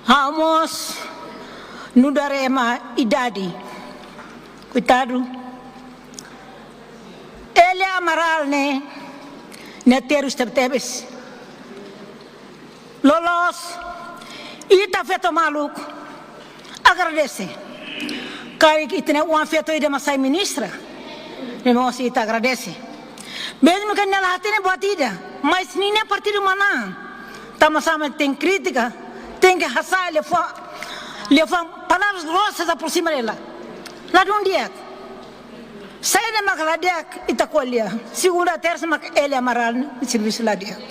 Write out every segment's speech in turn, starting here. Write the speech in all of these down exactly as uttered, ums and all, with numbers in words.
Ha'u mós nu'udar ema idade. Koitadu. Elia Amaral ne'e, nia terus tebetebes. Loloos, ita feto maluk agradese. Karik ita-nia oan feto ida mak sai ministra, ne'e mós ita agradese. Mezmu ke nia la hatene buat ida, mas ninia partidu manán. Tanba sá mak tenke kritika, tenke hasa'e, liafuan, liafuan, palavras grossas aproxima dela. Ladún di'ak. Saida mak la di'ak ita ko'alia. Segunda, tersa mak Elia Amaral nia servisu la di'ak.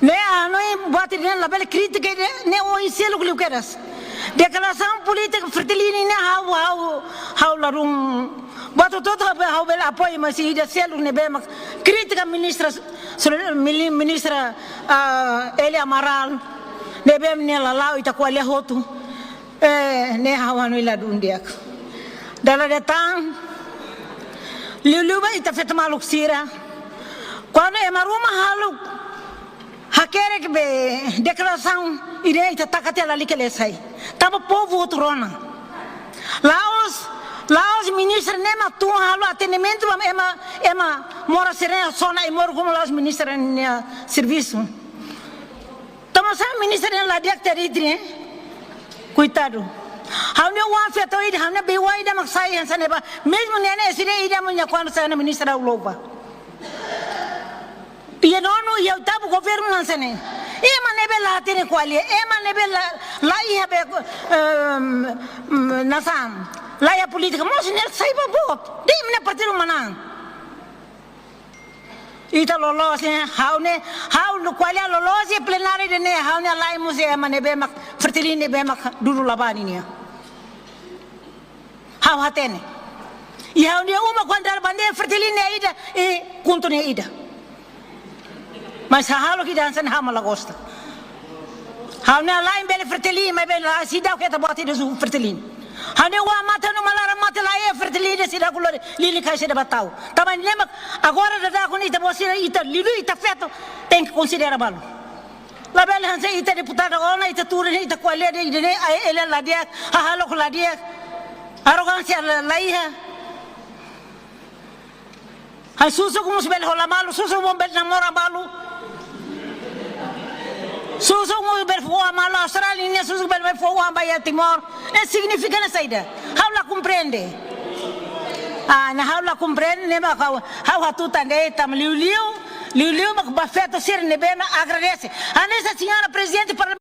Ne'e hanoin buat ne'e labele kritika ne'e, ne'e oin seluk liu kedas. Deklarasaun polítika Fretilin ne'e ha'u, ha'u, ha'u ladún. Buat hotu-hotu ha'u, ha'u bele apoiu, mas ida seluk ne'ebé mak kritika ministra, mili-, ministra, ah, Elia Amaral. Ne'ebé nia la la'o ita ko'alia hotu. Eh, ne'e ha'u hanoin ladún di'ak. Dala ida tan, liuliu ba ita feto maluk sira. Kuandu ema ruma halo hakerek be deklarasaun, ida ita taka tiha lalika lee sai. Tanba povu hotu rona. La'ós, la'ós ministra ne'e mak tun halo atendimentu ba ema, ema moras sira-ne'e, sona ai-moruk, komu la'ós ministra nia servisu. Tanba sá ministra ne'e la di'ak tiha de'it, eh? Koitadu. Ha'u-nia oan feto ida, ha'u-nia bei-oan ida mak sai hanesan ne'ebá. Mezmu ne'e ne'e sira ida mak nia kuandu sai ona ministra ha'u louva. Iha nonu, iha oitavu governu hanesan ne'e. Ema ne'ebé la hatene ko'alia, ema ne'ebé la, la iha be, ehm, mm, nasaun, la iha polítika, mós nia sai ba boot. Dehan nia partidu manán. Ita loloos ne'e, ha'u ne'e, ha'u no ko'alia loloos iha plenária ida-ne'e, ha'u-nia la'en mós ema ne'ebé mak, Fretilin ne'ebé mak dudu la bá ninia. Ha'u hatene. I ha'u-nia uma kuandu bandeira Fretilin ne'e ida, i KHUNTO ne'e ida. Mas hahalok ida hanesan ne'e ha'u mak la gosta. Ha'u-nia la'en bele Fretilin, maibé la seidauk keta buat ida husi Fretilin. Ha'u-nia oan mate, ha'u-nia uma laran mate, la iha Fretilin ida seidauk lori, lili kai saida ba tau. Tanba ne'e mak agora daudaun ne'e ita-boot sira, ita liuliu ita feto, tenke konsidera balu. Labele hanesan ita deputada ona, ita tuur ne'e, ita ko'alia de'it ida-ne'e, ai, Elia la di'ak, hahalok la di'ak, arrogánsia la, la iha. Ai, susuk mós bele hola malu, susuk mós bele namora malu. Susuk mós bele fó malu Austrália, ne'e susuk bele fó ba iha Timor. Ne'e signifika hanesan saida? Ha'u la komprende. Ah, ne'e ha'u la komprende, ne'e mak ha'u, ha'u hatutan de'it, tanba liuliu, liuliu mak ba feto sira ne'ebé mak agradese. Hanesan señora prezidente para